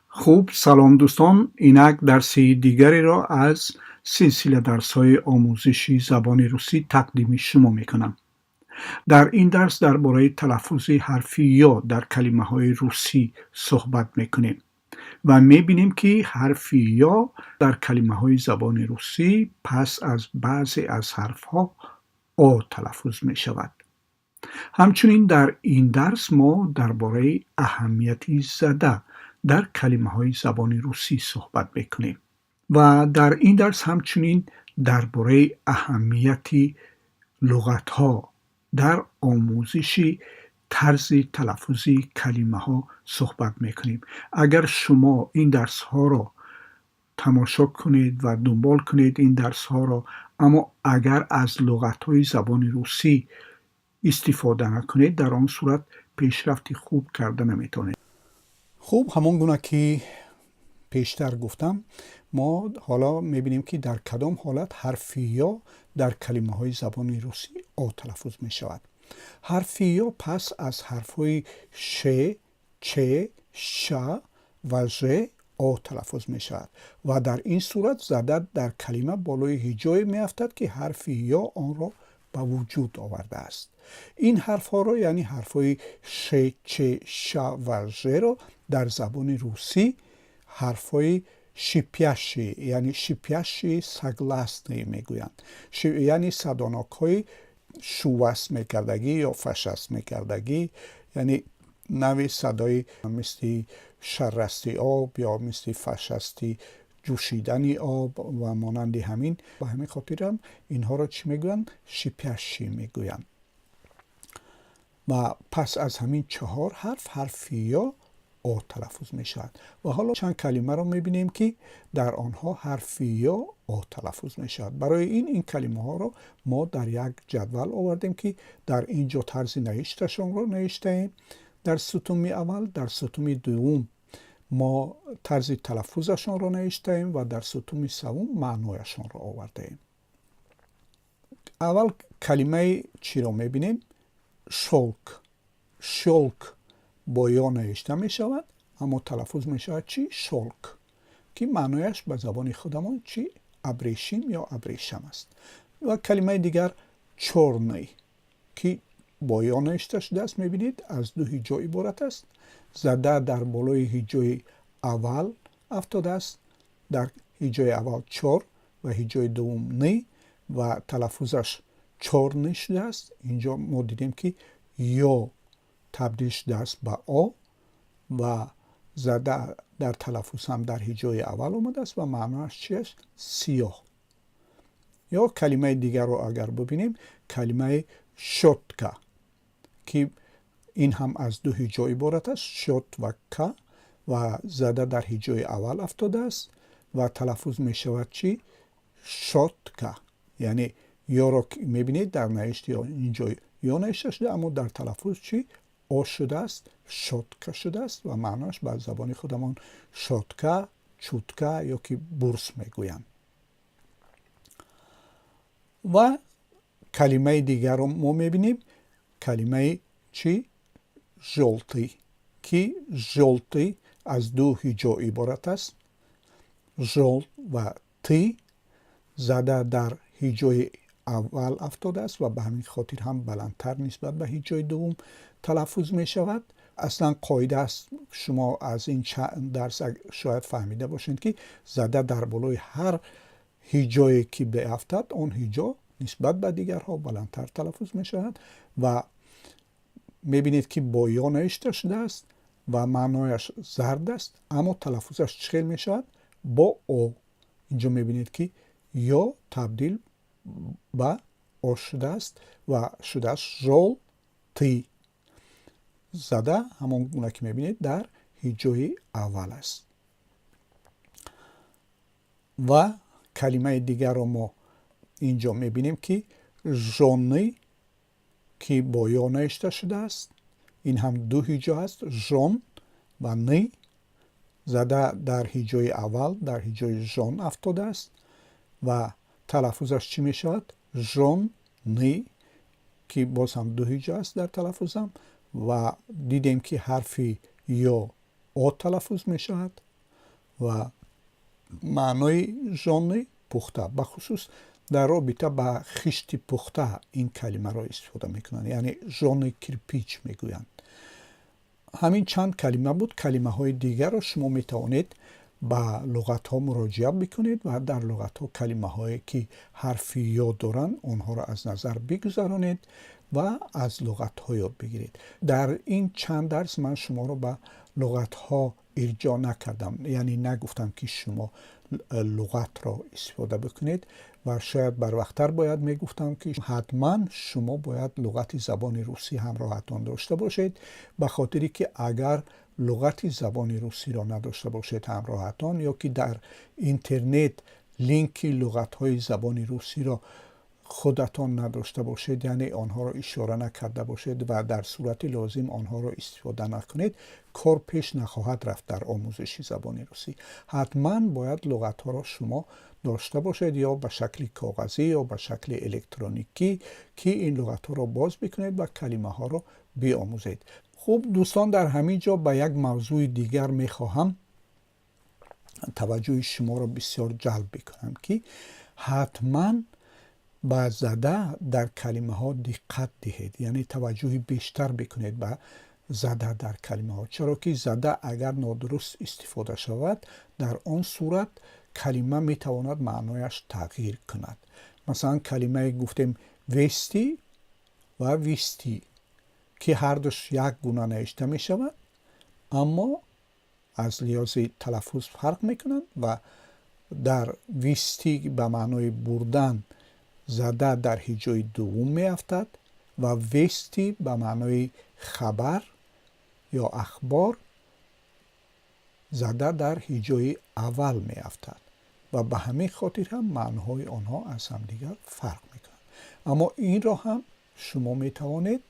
Хуб, салом, дӯстон. Инак дарси дигареро аз силсила дарсҳои омӯзиши забони русӣ тақдими шумо мекунам. Дар ин дарс дар бораи талаффузи ҳарфи ё дар калимаҳои русӣ суҳбат мекунем ва мебинем, ки ҳарфи ё дар калимаҳои забони русӣ пас аз баъзе аз ҳарфҳо о талаффуз мешавад. Ҳамчунин дар ин дарс мо дар бораи аҳамияти зада дар калимаҳои забони русӣ суҳбат мекунем ва дар ин дарс ҳамчунин дар бораи аҳамияти луғатҳо дар омӯзиши тарзи талаффузи калимаҳо суҳбат мекунем. Агар шумо ин дарсҳоро тамошо кунед ва дунбол кунед ин дарсҳоро, аммо агар аз луғатҳои забони русӣ истифода накунед, дар он сурат пешрафти хуб карда наметавонед. Хуб, ҳамон гуна ки пештар гуфтам, мо ҳоло мебинем, ки дар кадом ҳолат ҳарфи ё дар калимаҳои забони русӣ о талаффуз мешавад. Ҳарфи ё пас аз ҳарфҳои ш, ч, ш ва ж о талаффуз мешавад ва дар ин сурат зада дар калима болои ҳиҷое меафтад, ки ҳарфи ё онро ба вуҷуд овардааст. Ин ҳарфҳоро, яъне ҳарфҳои ш, ч, ш ва ж-ро дар забони русӣ ҳарфҳои шипящие, яъне шипящие согласные мегӯянд, яъне садонокҳои шуваст мекардагӣ ё фашаст мекардагӣ, яъне нави садои мисли шаррасти об ё мисли фашасти ҷӯшидани об ва монанди ҳамин. Ба ҳамин хотирам инҳоро чӣ мегӯянд? Шипящие мегӯянд. Ва пас аз ҳамин чаҳор ҳарф ҳарфи ё о талаффуз мешавад. Ва ҳоло чанд калимаро мебинем, ки дар онҳо ҳарфи ё о талаффуз мешавад. Барои ин калимаҳоро мо дар як ҷадвал овардем, ки дар ин ҷо тарзи навишташонро навиштаем дар сутуни аввал, дар сутуни дуввум мо тарзи талаффузашонро навиштаем ва дар сутуни севум маънояшонро овардаем. Аввал калимаи чиро мебинем? Шёлк. Шёлк бо ё навишта мешавад, аммо талаффуз мешавад чӣ? Шёлк, ки маънояш ба забони худамон чӣ? Абрешим ё абрешам аст. Ва калимаи дигар чёрный, ки бо ё навишта шудааст. Мебинед, аз ду ҳиҷо иборат аст. Зада дар болои ҳиҷои аввал афтодааст, дар ҳиҷои аввал чор ва ҳиҷои дуввум ный ва талаффузаш чёрный шудааст. Инҷо мо дидем, ки ё табдил шудааст ба о ва зада дар талаффуз ҳам дар ҳиҷои аввал омадааст. Ва маъноаш чи аст? Сиёҳ. Ё калимаи дигарро агар бибинем, калимаи щётка, ки ин ҳам аз ду ҳиҷо иборат аст, щёт ва ка, ва зада дар ҳиҷои аввал афтодааст ва талаффуз мешавад чӣ? Щётка. Яъне ёро мебинед, дар навишти инҷо ё навишта шуда, аммо дар талаффуз чӣ? О шудааст, щётка шудааст ва маъноаш ба забони худамон щётка, чутка ё ки бурс мегӯянд. Ва калимаи дигарро мо мебинем, калимаи чӣ? Жёлтый, ки жёлтый аз ду ҳиҷо иборат аст, жёл ва тый. Зада дар ҳиҷои аввал афтодааст ва ба ҳамин хотир ҳам баландтар нисбат ба ҳиҷои дуввум талаффуз мешавад. Аслан қоида аст, шумо аз ин дарс шояд фаҳмида бошед, ки зада дар болои ҳар ҳиҷое ки биафтад, он ҳиҷо нисбат ба дигарҳо баландтар талаффуз мешавад. Ва мебинед, ки бо ё навишта шудааст ва маънояш зард аст, аммо талаффузаш чӣ хел мешавад? Бо о. Инҷо мебинед, ки ё табдил ба о шудааст ва шудааст жёлтый. Зада, ҳамон гуна ки мебинед, дар ҳиҷои аввал аст. Ва калимаи дигарро мо инҷо мебинем, ки жёны, ки бо ё навишта шудааст. Ин ҳам ду ҳиҷо аст, жён ва ны. Зада дар ҳиҷои аввал, дар ҳиҷои жён афтодааст ва талаффузаш чӣ мешавад? Жёны, ки боз ҳам ду ҳиҷо аст дар талаффузам. Ва дидем, ки ҳарфи ё о талаффуз мешавад. Ва маънои жжёный пухта, бахусус дар робита ба хишти пухта ин калимаро истифода мекунанд, яъне жжёный кирпич мегӯянд. Ҳамин чанд калима буд. Калимаҳои дигарро шумо метавонед ба луғатҳо муроҷиат бикунед ва дар луғатҳо калимаҳое, ки ҳарфи ё доранд, онҳоро аз назар бигузаронед ва аз луғатҳо ёд бигиред. Дар ин чанд дарс ман шуморо ба луғатҳо ирҷоъ накардам, яъне нагуфтам, ки шумо луғатро истифода бикунед. Ва шояд барвақттар бояд мегуфтам, ки ҳатман шумо бояд луғати забони русӣ ҳамроҳатон дошта бошед, ба хотире ки агар луғати забони русиро надошта бошед ҳамроҳатон ё ки дар интернет линки луғатҳои забони русиро худатон надошта бошед, яъне онҳоро ишора накарда бошед ва дар сурати лозим онҳоро истифода накунед, кор пеш нахоҳад рафт дар омӯзиши забони русӣ. Ҳатман бояд луғатҳоро шумо дошта бошед, ё ба шакли коғазӣ, ё ба шакли электроникӣ, ки ин луғатҳоро боз бикунед ва калимаҳоро биомӯзед. Хуб, дӯстон, дар ҳамин ҷо ба як мавзӯи дигар мехоҳам таваҷҷӯҳи шуморо бисёр ҷалб бикунам, ки ҳатман ба зада дар калимаҳо диққат диҳед, яъне таваҷҷӯҳи бештар бикунед ба зада дар калимаҳо, чаро ки зада агар нодуруст истифода шавад, дар он сурат калима метавонад маънояш тағйир кунад. Масалан, калимае гуфтем вести ва вести, ки ҳардуш як гуна навишта мешавад, аммо аз лиҳози талаффуз фарқ мекунанд. Ва дар вести ба маънои бурдан зада дар ҳиҷои дуввум меафтад ва вести ба маънои хабар ё ахбор зада дар ҳиҷои аввал меафтад ва ба ҳамин хотир ҳам маъноҳои онҳо аз ҳамдигар фарқ мекунанд. Аммо инро ҳам шумо метавонед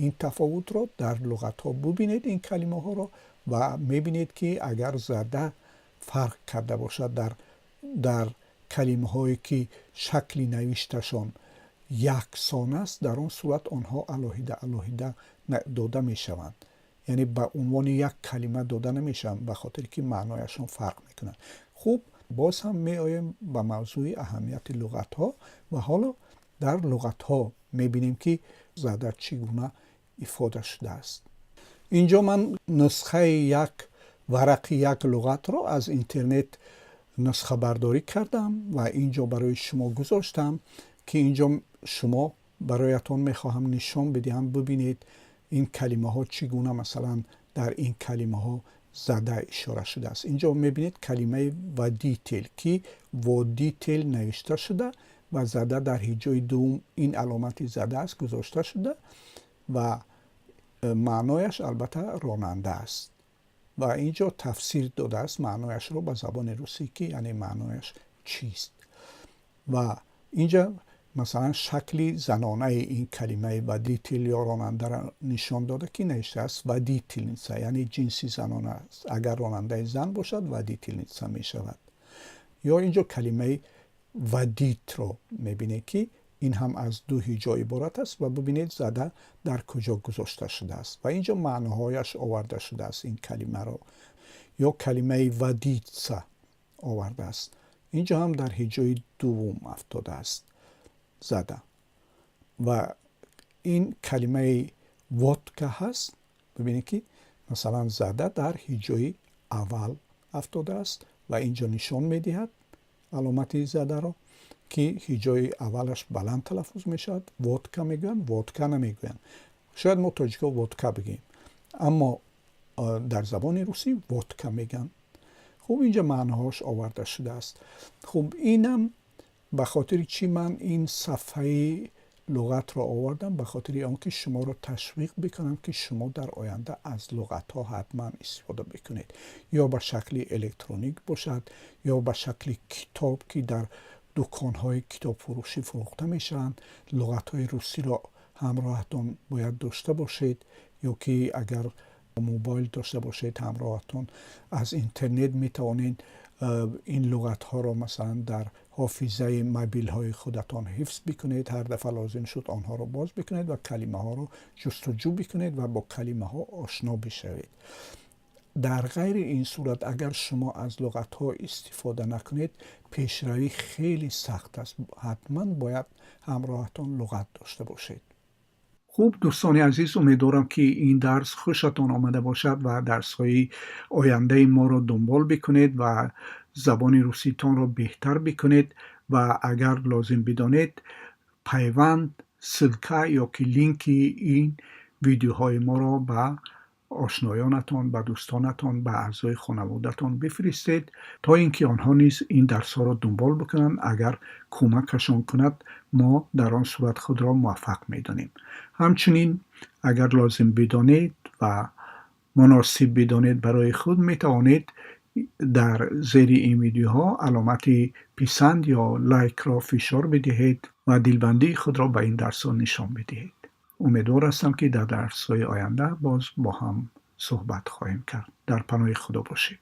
ин тафовутро дар луғатҳо бубинед, ин калимаҳоро, ва мебинед, ки агар зада фарқ карда бошад дар калимаҳое, ки шакли навишташон яксон аст, дар он сурат онҳо алоҳида алоҳида дода мешаванд, яъне ба унвони як калима дода намешаванд, ба хотире ки маънояшон фарқ мекунад. Хуб, боз ҳам меоем ба мавзӯи аҳамияти луғатҳо ва ҳоло дар луғатҳо мебинем, ки зада чӣ гуна ифода шудааст. Инҷо ман нусхаи як варақи як луғатро аз интернет нусхабардорӣ кардам ва инҷо барои шумо гузоштам, ки инҷо шумо бароятон мехоҳам нишон бидиҳам. Бибинед, ин калимаҳо чӣ гуна, масалан, дар ин калимаҳо зада ишора шудааст. Инҷо мебинед калимаи водитель, ки водитель навишта шуда ва зада дар ҳиҷои дуввум, ин аломати зада аст, гузошта шуда ва маънояш албатта ронанда аст. Ва инҷо тафсир додааст маънояшро ба забони русӣ, ки яъне маънояш чист. Ва инҷа, масалан, шакли занонаи ин калимаи водитель ё ронандаро нишон дода, ки навиштааст водительница, яъне ҷинси занона аст. Агар ронандаи зан бошад, водительница мешавад. Ё инҷо калимаи водить ро мебинед, ки ин ҳам аз ду ҳиҷо иборат аст, ва бибинед, зада дар куҷо гузошта шудааст ва инҷо маъноҳояш оварда шудааст ин калимаро. Ё калимаи водица овардааст, инҷо ҳам дар ҳиҷои дуввум афтодааст зада. Ва ин калимаи водка ҳаст, бибинед, ки масалан зада дар ҳиҷои аввал афтодааст ва инҷо нишон медиҳад аломати задаро, ки ҳиҷои аввалаш баланд талаффуз мешавад. Водка мегӯянд, водка намегӯянд. Шояд мо тоҷико водка бигӯем, аммо дар забони русӣ водка мегӯянд. Хуб, инҷо маъноҳош оварда шудааст. Хуб, инам ба хотири чӣ ман ин сафҳаи луғатро овардам? Ба хотири он ки шуморо ташвиқ бикунам, ки шумо дар оянда аз луғатҳо ҳатман истифода бикунед, ё ба шакли электроник бошад, ё ба шакли китоб, ки дар дуконҳои китобфурӯшӣ фурӯхта мешаванд. Луғатҳои русиро ҳамроҳатон бояд дошта бошед, ё ки агар мобайл дошта бошед ҳамроҳатон, аз интернет метавонед ин луғатҳоро, масалан, дар ҳофизаи мобилҳои худатон ҳифз бикунед. Ҳар дафъа лозим шуд, онҳоро боз бикунед ва калимаҳоро ҷустуҷӯ бикунед ва бо калимаҳо ошно бишавед. Дар ғайри ин сурат, агар шумо аз луғатҳо истифода накунед, пешравӣ хеле сахт аст. Ҳатман бояд ҳамроҳатон луғат дошта бошед. Хуб, дӯстони азиз, умедворам, ки ин дарс хушатон омада бошад ва дарсҳои ояндаи моро дунбол бикунед ва забони руситонро беҳтар бикунед. Ва агар лозим бидонед, пайванд, ссылка ё ки линки ин видеоҳои моро ба ошноёнатон, ба дӯстонатон, ба аъзои хонаводатон бифиристед, то ин ки онҳо низ ин дарсҳоро дунбол бикунанд. Агар кӯмакашон кунад, мо дар он сурат худро муваффақ медонем. Ҳамчунин, агар лозим бидонед ва муносиб бидонед барои худ, метавонед дар зери ин видеоҳо аломати писанд ё лайкро фишор бидиҳед ва дилбандии худро ба ин дарсҳо нишон бидиҳед. Умедвор ҳастам, ки дар дарсҳои оянда боз бо ҳам суҳбат хоҳем кард. Дар паноҳи Худо бошед.